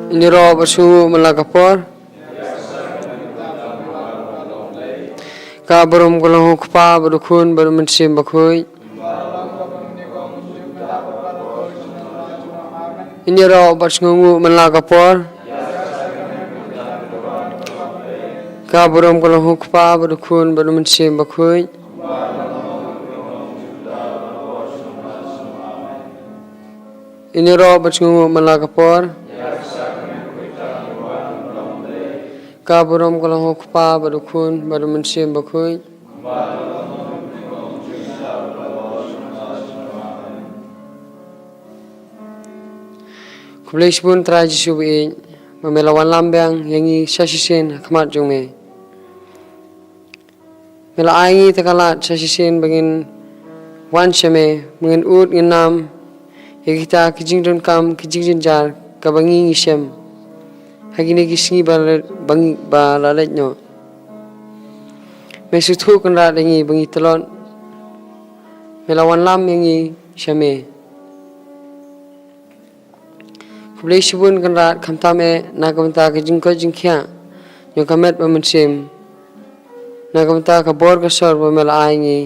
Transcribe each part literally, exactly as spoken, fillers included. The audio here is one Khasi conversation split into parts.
Ïaroh bad sngewnguh man la ka por. Ka burom ka long ha u Kpa bad u Khun bad u Mynsiem Bakhuid. Ïaroh bad sngewnguh man la ka por. Ka burom ka long ha u Kpa bad u Khun bad u Mynsiem Bakhuid. Ïaroh bad sngewnguh man la ka por. Ka burom ka long ha u Kpa bad u Khun bad u Mynsiem Bakhuid. Khublei shibun Trai Jisu baieit, ba me la wanlam biang ïa ngi sa shisien ha khmat jong me. Me la ai ngi ta ka lad sa shisien ba ngin wan sha me, ba ngin ud ngin nam ïa kita ki jingdonkam ki jingjynjar kaba ngi ngi shem ha kine ki sngi ba la, ba ngi, ba la leit noh. Me sngewthuh Kynrad ïa ngi ba ngi tlot. Me la wanlam ïa ngi sha me. Khublei shibun Kynrad, khamtam eh na ka bynta ka jingkoit jingkhiah jong ka met bad mynsiem, na ka bynta ka bor ka sor ba me la ai ngi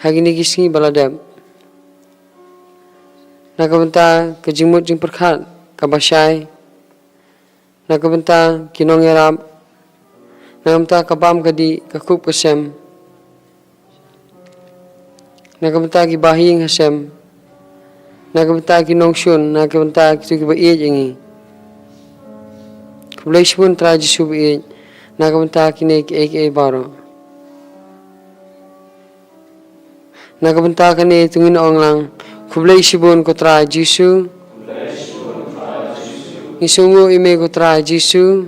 ha kine ki sngi ba la dep, na ka bynta ka jingmut jingpyrkhat kaba shai, na ka bynta ki nongïarap, na ka bynta ka bam ka dih, ka kup ka sem, na ka bynta ki bahaïing hasem, na ka bynta ki nongshun, na ka bynta kito kiba ïeit ïa ngi. Khublei shibun Trai Jisu baieit, na ka bynta kine kiei kiei baroh. Na ka bynta kane to ngin ong lang: Khublei shibun ko Trai Jisu. Ngi sngewnguh ïa me ko Trai Jisu.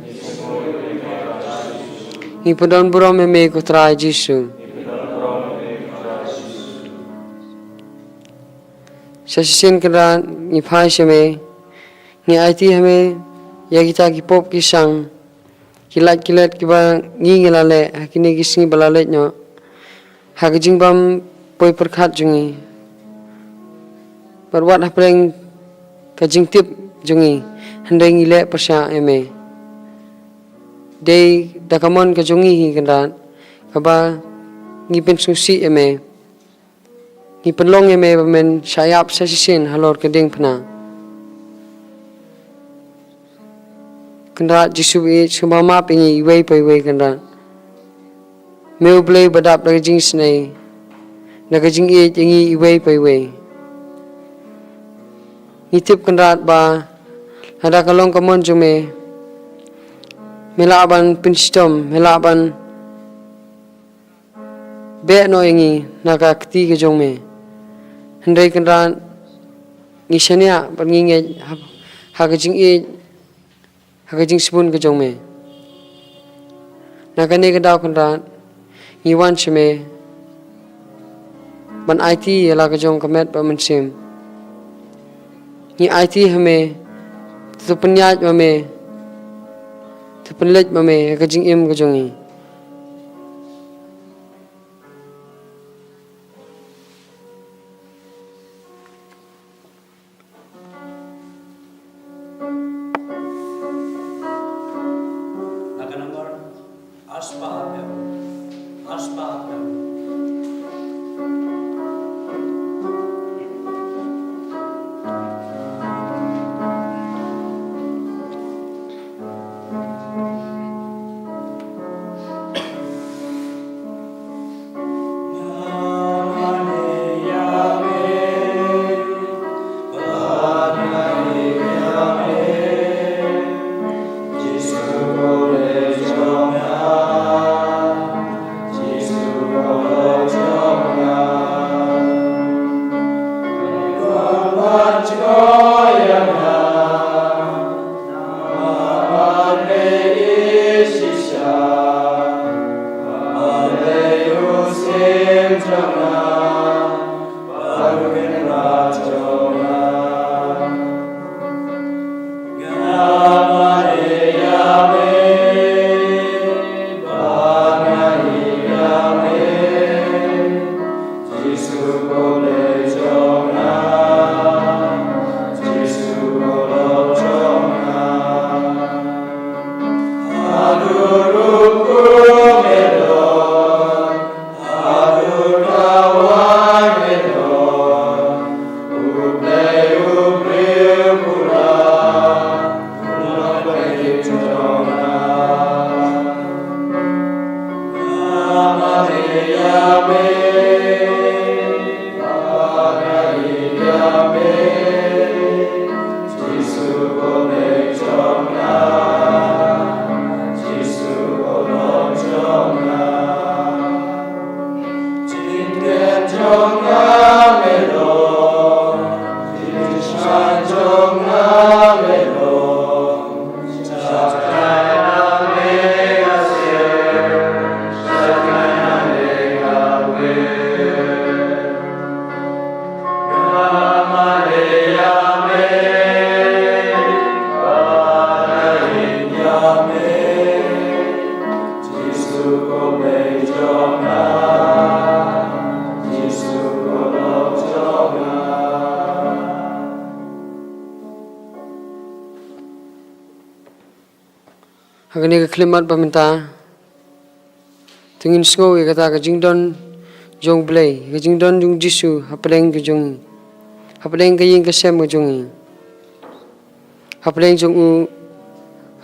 Ngi pyndonburom ïa me ko Trai Jisu. Sa shisien Kynrad ngi phai sha me. Ngi aiti ha me ïa kita ki pop ki sang, ki lait ki let kiba ngi ngi la leh ha kine ki sngi ba la leit noh ha ka jingbym poi pyrkhat jong ngi bad wat hapdeng ka jingtip jong ngi, hynrei ngi leh pyrshah ïa me. Dei da ka mon ka jong ngi hi Kynrad kaba ngi pynsngewsih ïa me. Ngi pynlong ïa me ba men shah ïap sa shisien halor ka diengphna. Kynrad Jisu baieit, sngewbha map ïa ngi iwei pa iwei Kynrad. Me U Blei ba dap da ka jingisynei, da ka jingïeit ïa ngi iwei pa iwei. Ngi tip Kynrad ba lada ka long ka mon jong me, me lah ban pynshitom, me lah ban beh noh ïa ngi na ka kti ka jong me. Hynrei Kynrad ngi shaniah bad ngi ngeit ha, ha ka jingïeit, ha ka jingsbun ka jong me. Na kane ka daw Kynrad ngi wan sha me ban aiti ïa la ka jong ka met bad mynsiem. Ngi aiti ha me, to pynïaid ma me, to pynleit ma me ha ka jingim ka jong ngi. Ha kane ka khyllipmat ba mynta, to ngin sngew ïa kata ka jingdon jong U Blei, ka jingdon jong U Jisu hapdeng ka jong ngi, hapdeng ka ïing ka sem ka jong ngi, hapdeng jong u,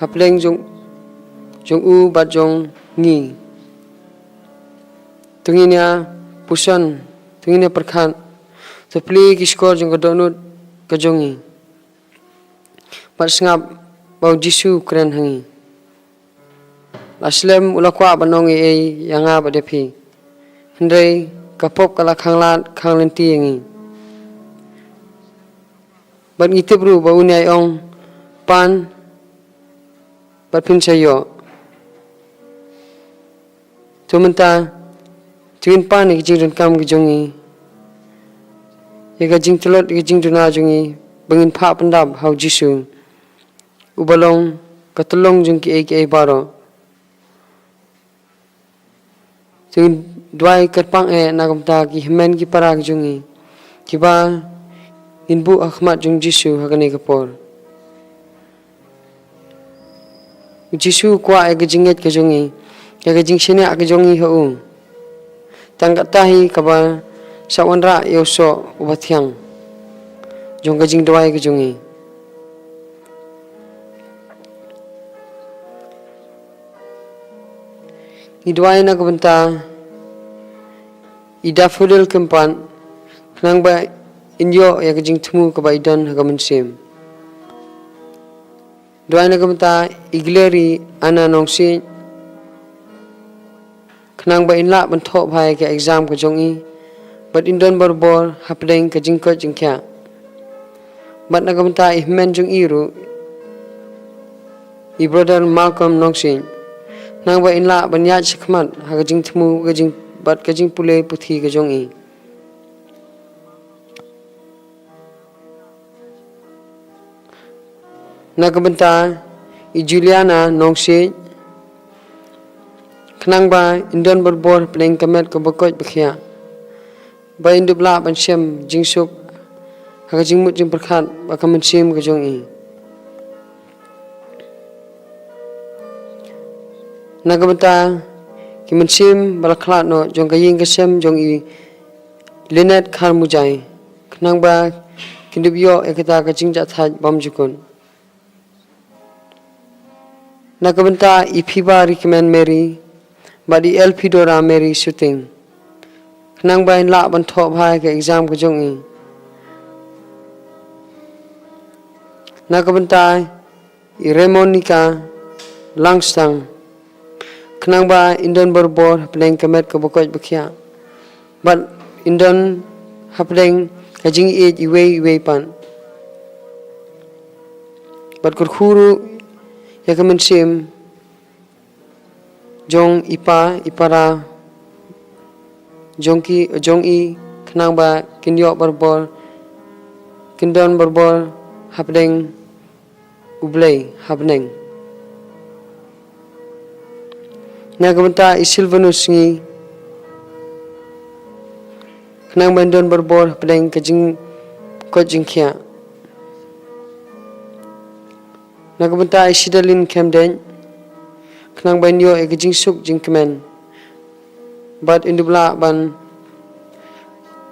hapdeng jong, jong u bad jong ngi. To ngin ïa puson, to ngin ïa pyrkhat, to plie ki shkor jong ka dohnud ka jong ngi. Bad sngap ba U Jisu u kren ha ngi. La slem u la kwah ban ong ei ei ïa nga bad ïa phi. Hynrei ka pop ka la khanglad khanglynti ïa ngi. Bad ngi tip ruh ba un ïai ong, pan bad phin sa ïoh. To mynta, to ngin pan ïa ka jingdonkam ka jong ngi, ïa ka jingtlot, ïa ka jingduna jong ngi, ba ngin phah pyndap ha U Jisu, uba long ka tyllong jong kiei kiei baroh. To ngin duwai kyrpang eh na ka bynta ki hynmen ki para ka jong ngi, kiba ngin buh ha khmat jong U Jisu ha kane ka por. U Jisu u kwah ïa ka jingngeit ka jong ngi, ïa ka jingshaniah ka jong ngi ha u. Tang katta hi kaba sa wanrah ïa u soh uba thiang jong ka jingduwai ka jong ngi. Ngi duwai na ka bynta i daffodil kympat, khnang ba in ïoh ïa ka jingthmu kaba i don ha ka mynsiem. Duwai na ka bynta i Glary Anna Nongsiej, khnang ba in lah ban thoh bha ïa ka exam ka jong i, bad in don barabor hapdeng ka jingkoit jingkhiah. Bad na ka bynta i hynmen jong i ruh, i brother Malcolm Nongsiej, khnang ba in lah ban ïaid shakhmat ha ka jingthmu, ka jing, bad ka jingpule puthi ka jong i. Na ka bynta i Juliana Nongsiej, khnang ba in don barabor hapdeng ka met kaba koit ba khiah, ba in dup lah ban shem jingsuk ha ka jingmut jingpyrkhat bad ka mynsiem ka jong i. Na ka bynta ki mynsiem ba la khlad noh jong ka ïing ka sem jong i Lynette Kharmujai, khnang ba kin dup ïoh ïa kata ka jingjahthait bymjukut. Na ka bynta i Phiba Rikmen Mary bad i Elphidora Mary Suting, khnang ba in lah ban thoh bha ïa ka exam ka jong i. Na ka bynta i Remonika Langstang, khnang ba in don barabor hapdeng ka met kaba koit ba khiah, bad in don hapdeng ka jingïeit iwei iwei pat. Bad kyrkhu ruh ïa ka mynsiem jong i pa i para jong ki, jong i, khnang ba kin ïoh barabor, kin don barabor hapdeng U Blei ha bneng. Na ka bynta i Silvanus Sngi, khnang ba in don barabor hapdeng ka jingkoit jingkhiah. Na ka bynta i Shidalin Khemdeiñ, khnang ba in ïoh ïa ka jingsuk jingkmen, bad in dup lah ban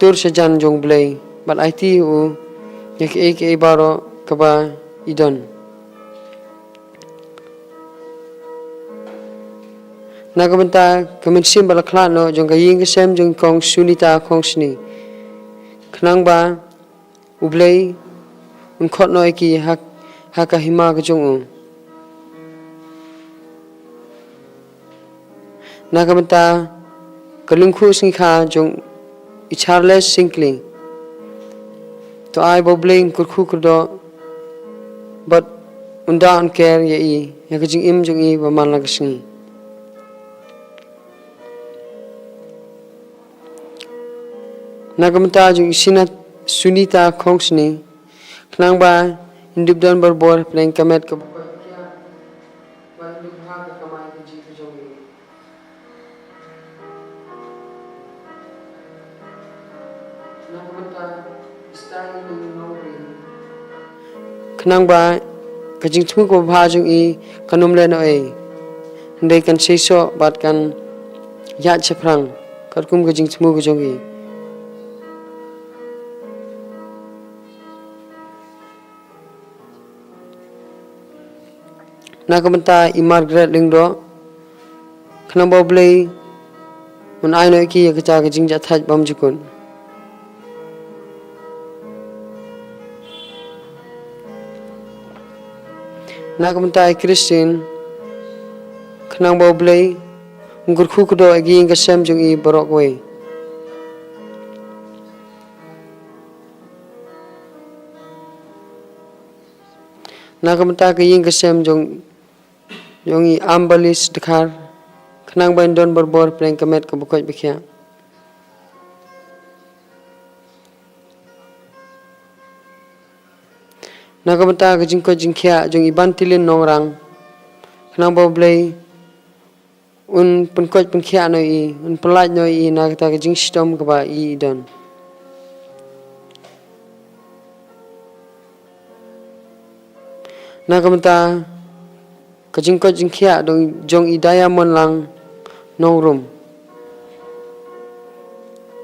tur sha jan jong U Blei bad aiti ïa u ïa kiei kiei baroh kaba i don. Na ka bynta ka mynsiem ba la khlad noh jong ka ïing ka sem jong i Kong Sunita Khongsni, khnang ba U Blei un khot noh ïa ki ha, ha ka hima ka jong u. Na ka bynta ka lyngkhuh sngikha jong i Charles Sinclair. To ai ba U Blei un kyrkhu kyrdoh bad un da un ker ïa i, ïa ka jingim jong i ba man la ka sngi. Na ka bynta jong i Sina-, Sunita Khongsni, khnang ba in dup don barabor hapdeng ka met kaba koit bad khiah, ba in dup bha ka kamai kajih ka jong i. Na ka bynta i Stanley Nongri, khnang ba ka jingthmu kaba bha jong i kan ym leh noh ei, hynrei kan seisoh bad kan ïaid shaphrang katkum ka jingthmu ka jong i. Na ka bynta i Margaret Lyngdoh, khnang ba U Blei un ai noh ïa ki ïa kata ka jingjahthait bymjukut. Na ka bynta i Christine, khnang ba U Blei un kyrkhu kyrdoh ïa ka ïing ka sem jong i baroh kawei. Na ka bynta ka ïing ka sem jong, jong i Amberly Dkhar, khnang ba in don barabor hapdeng ka met kaba koit bad khiah. Na ka bynta ka jingkoit jingkhiah jong i Bantilin Nongrang, khnang ba U Blei un pynkoit pynkhiah noh ïa i, un pynlait noh ïa i na kata ka jingshitom kaba i, i don. Na ka bynta ka jingkoit jingkhiah dong, jong i Diamond Lang Nongrum.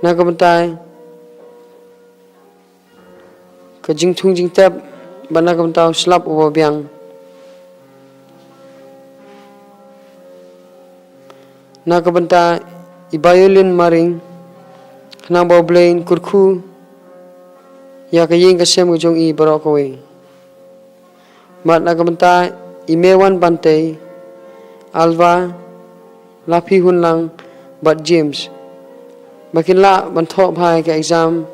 Na ka bynta ka jingthung jingtep bad na ka bynta u slap uba biang. Na ka bynta i Violin Maring, khnang ba U Blei un kyrkhu ïa ka ïing ka sem ka jong i baroh kawei. Bad na ka bynta i Mewan Bantei, Alva, Laphi Hunlang bad James, ba kin lah ban thoh bha ïa ka exam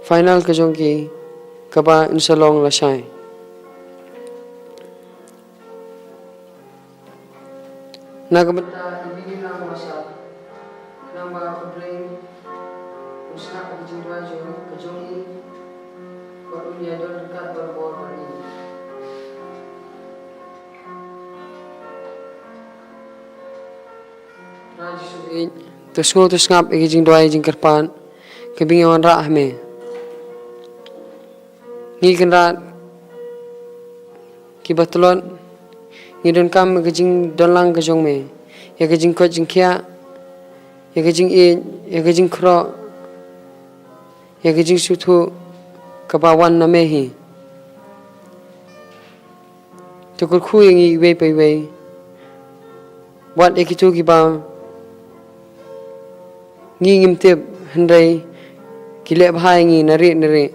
final ka jong ki kaba yn sa long lashai. Na ka bynta i Bini Lang Masa, khnang ba U Blei un sngap ïa ka jingduwai jong, ka jong i, bad un ïai don ryngkat barabor bad i. Trai Jisu, to sngew to sngap ïa ka jingduwai jingkyrpad kaba ngi wanrah ha me. Ngi kynrad kiba tlot, ngi donkam ïa ka jingdonlang ka jong me, ïa ka jingkoit jingkhiah, ïa ka jingïeit, ïa ka jingkhroh, ïa ka jingsngewthuh kaba wan na me hi. To kyrkhu ïa ngi iwei pa iwei. Wat ïa kito kiba ngi ngim tip, hynrei ki leh bha ïa ngi na rieh na rieh.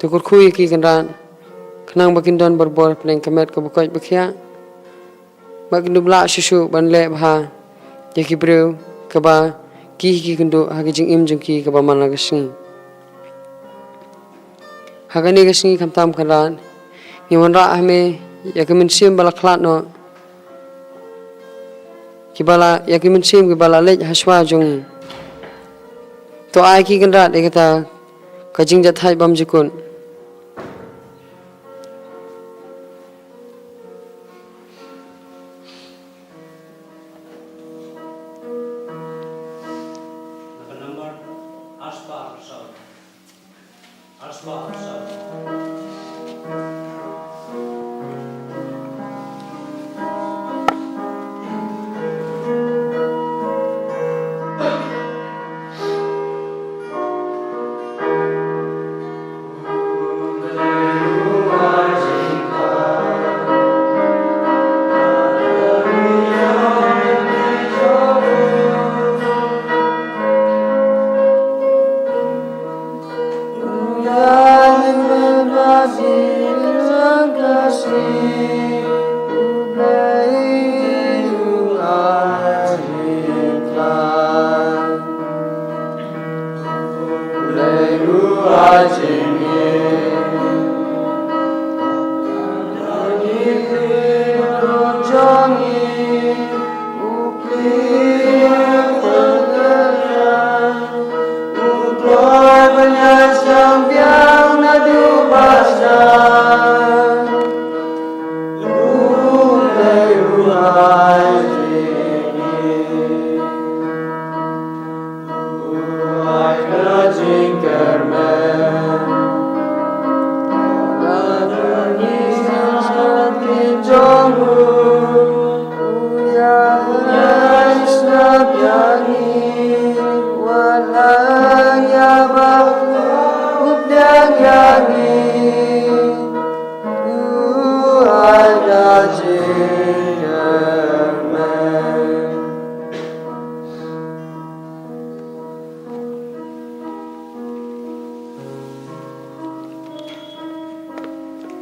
To kyrkhu ïa ki kynrad, khnang ba kin don barabor hapdeng ka met kaba koit bad khiah. Ba kin dup lah shuh shuh ban leh bha ïa ki briew kaba ki hi ki kynduh ha ka jingim jong ki kaba man la ka sngi. Ha kane ka sngi khamtam kynrad, ngi wanrah ha me ïa ka mynsiem ba la khlad noh, kiba la, ïa ka mynsiem kiba la leit ha shuwa jong ngi. To ai ki kynrad ïa kata ka jingjahthait bymjukut.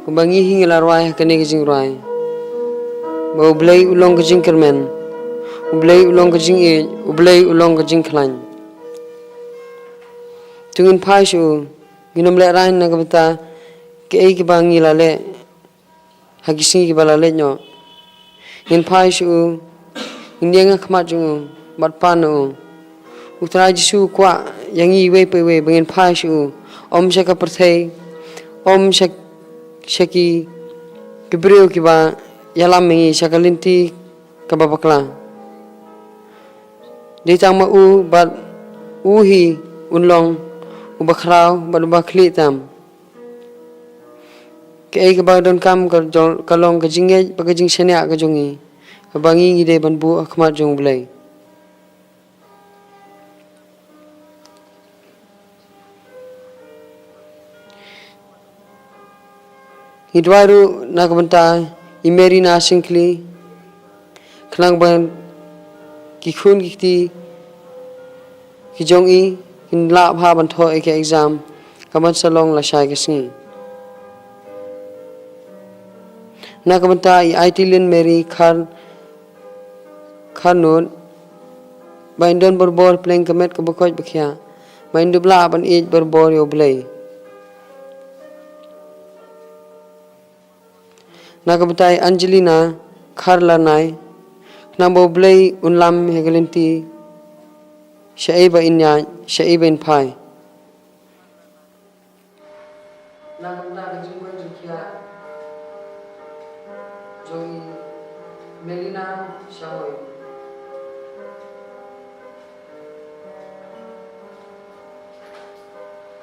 Kumba ngi hi ngi la rwai ha kane ka jingrwai, ba U Blei u long ka jingkyrmen, U Blei u long ka jingïeit, U Blei u long ka jingkhlaiñ. To ngin phai sha u, ngin ym lehraiñ na ka bynta kiei kiba ngi la leh ha ki sngi kiba la leit noh. Ngin phai sha u, ngin ïeng ha khmat jong u, bad pan na u. U Trai Jisu u kwah ïa ngi iwei pa iwei ba ngin phai sha u, ym sha ka pyrthei, ym sha, sha ki, ki briew kiba ïalam ïa ngi sha ka lynti kaba bakla. Dei tang ma u bad u hi un long uba khraw bad uba khlieh tam. Kaei kaba donkam ka jong, ka long ka jingngeit bad ka jingshaniah ka jong ngi, kaba ngi ngi dei ban buh ha khmat jong U Blei. Ngi duwai ruh na ka bynta i Mary na Syngkli, khnang ba ki khun ki kti ki jong i kin lah bha ban thoh ïa ka exam kaban sa long lashai ka sngi. Na ka bynta i Aiti Lin Mary Khar, Kharnud, ba in don borbor pdeng ka met kaba koit ba khiah, ba in dup lah ban ïeit borbor ïa U Blei. Na ka bynta i Angelina Kharlarnai, khnang ba U Blei un lam ïa ka lynti, shaei ba in ïaid, shaei ba in phai. Na ka bynta ka jingkoit jingkhiah jong i Melina Shahoi.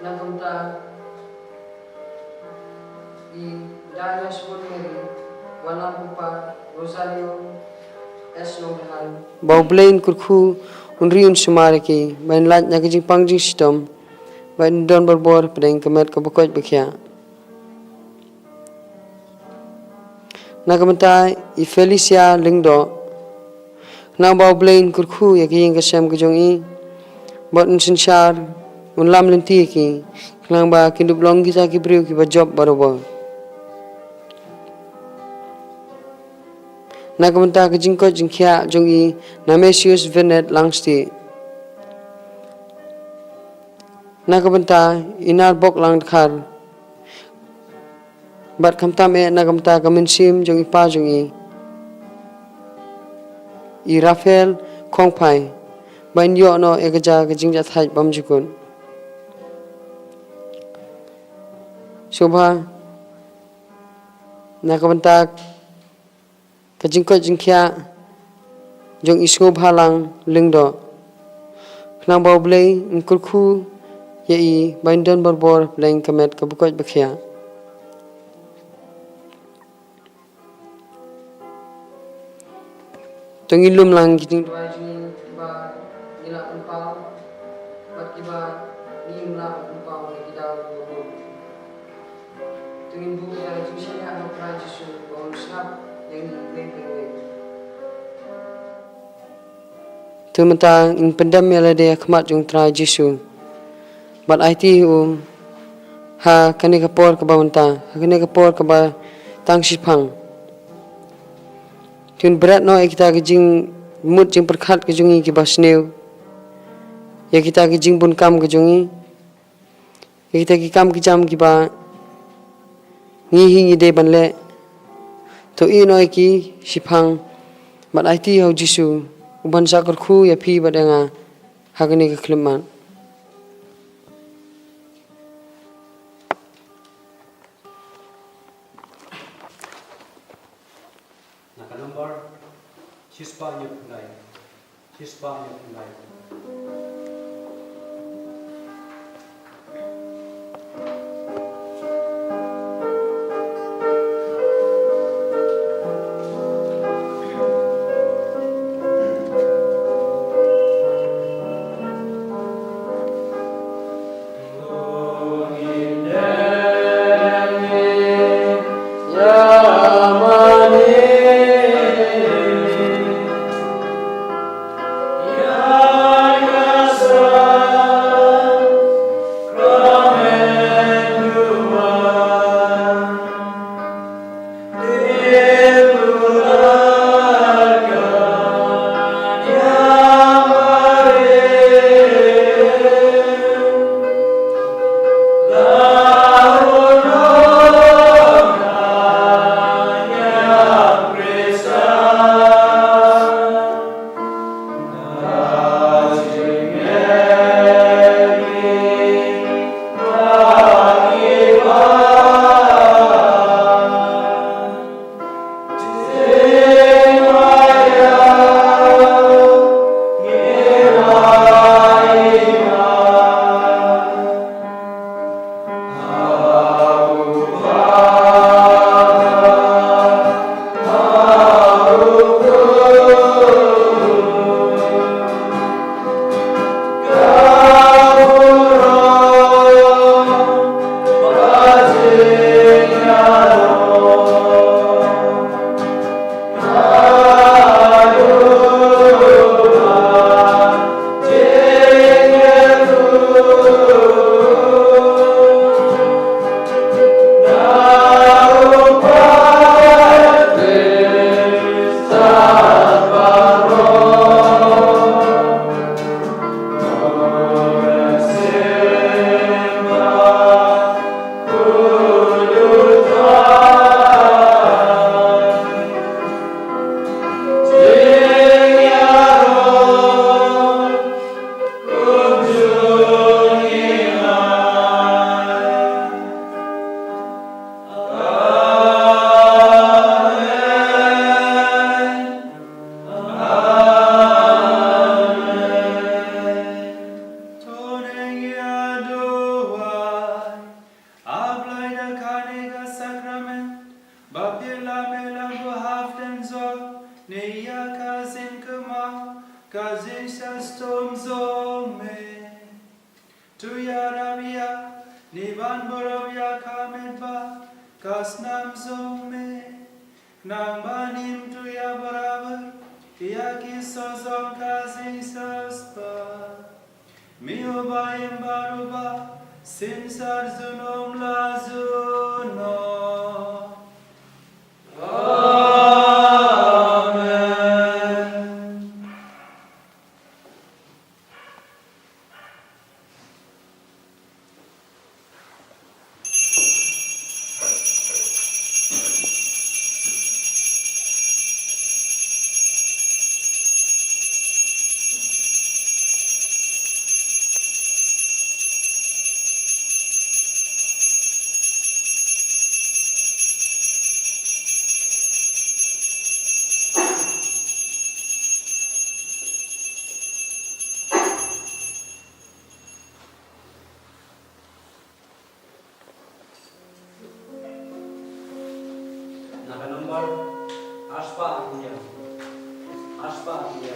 Na ka bynta i Diana Shibun Mary, Wana Bupa Rosario S Nongdahal. Ba U Blei un kyrkhu, un ri un sumar ïa ki, ba in lait na ka jingpang jingshitom, ba in don borbor pdeng ka met kaba koit ba khiah. Na ka bynta i Felicia Lyngdoh, khnang ba U Blei un kyrkhu ïa ka ïing ka sem ka jong i, bad un synshar, un lam lynti ïa ki, khnang ba kin dup long kita ki briew kiba jop barabor. Na ka bynta ka jingkoit jingkhiah jong i Namesius Vernet Langstieh. Na ka bynta i Narbok Langdkhar. Bad khamtam eh na ka bynta ka mynsiem jong i pa jong i, i Raphael Khongphai, ba in ïoh noh ïa ka jia ka jingjahthait bymjukut. Sngewbha na ka bynta ka jingkoit jingkhiah jong i Sngewbhalang Lyngdoh, khnang ba U Blei un kyrkhu ïa i ba in don borbor pdeng ka met kaba koit ba khiah. To ngin lum lang ki jingduwai jong ngi kiba ngi la pynpaw bad kiba ngim lah ban pynpaw ha ki daw kiba bun. To ngin buh ïa ka jingshaniah ha U Trai Jisu ba un sngap ïa ngi iwei pa iwei. To mynta ngin pyndem ïa lade ha khmat jong U Trai Jisu bad aiti ïa u ha kane ka por kaba mynta, ha kane ka por kaba tang shiphang. Te un bret noh ïa kita ki jingmut jingpyrkhat ki jong ngi kiba sniew, ïa kita ki jingbun kam ki jong ngi, ïa kita ki kam ki jam kiba ngi hi ngi dei ban leh. To ïeh noh ïa ki shiphang bad aiti ha u Jisu, u ban sa kyrkhu ïa phi bad ïa nga ha kane ka khyllipmat. Na ka nombar shispah hynñiew khyndai. Shispah hynñiew khyndai. To ngi ïa duwai. A Blei, da kane ka sakrament ba phi la mih lang ba hapdeng jong ngi ïa ka jingkyrmen ka jingshitom jong me. To ïarap ïa ngi ban burom ïa ka met bad ka snam jong me. Nang ba ngim tu ïa barabor ïa ki sosong ka jingshisha. Me uba im baroh ba shisha junom la junom. Amen. Na ka nombar, ashpa akhnya. Ashpa akhnya.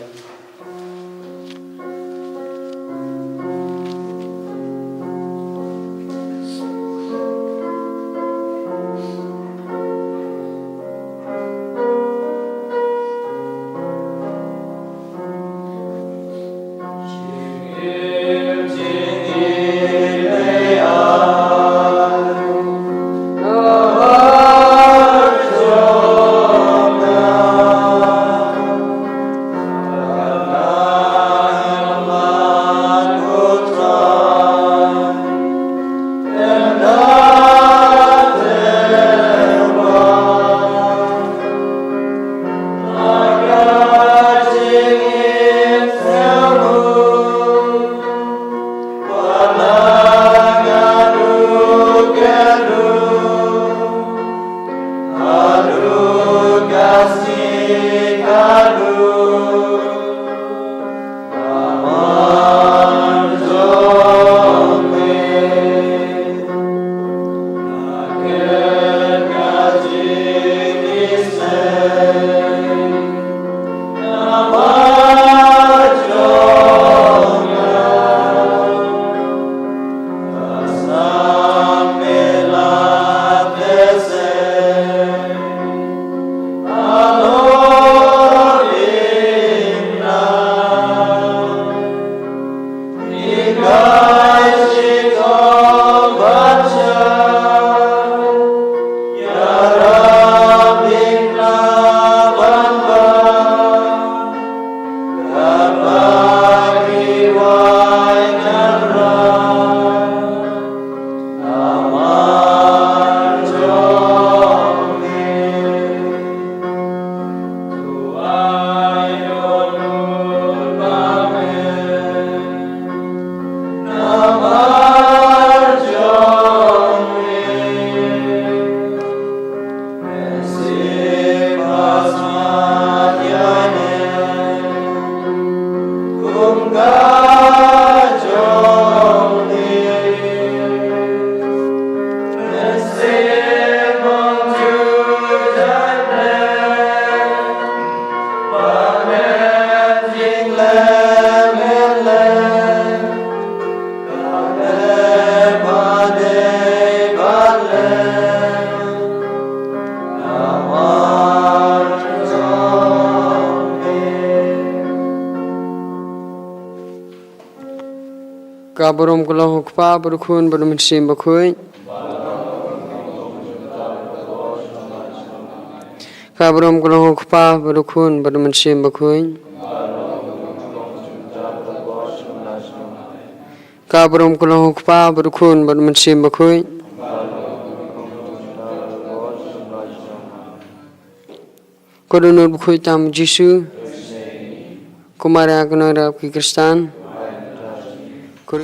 Ka burom ka long ha u Kpa bad u Khun bad u Mynsiem Bakhuid. Ka burom ka long ha u Kpa bad u Khun bad u Mynsiem Bakhuid. Ka burom ka long ha u Kpa bad u Khun bad u Mynsiem Bakhuid. Ko dohnud bakhuid tam u Jisu. Ko Maria ka nongrep ki Khristan. Ko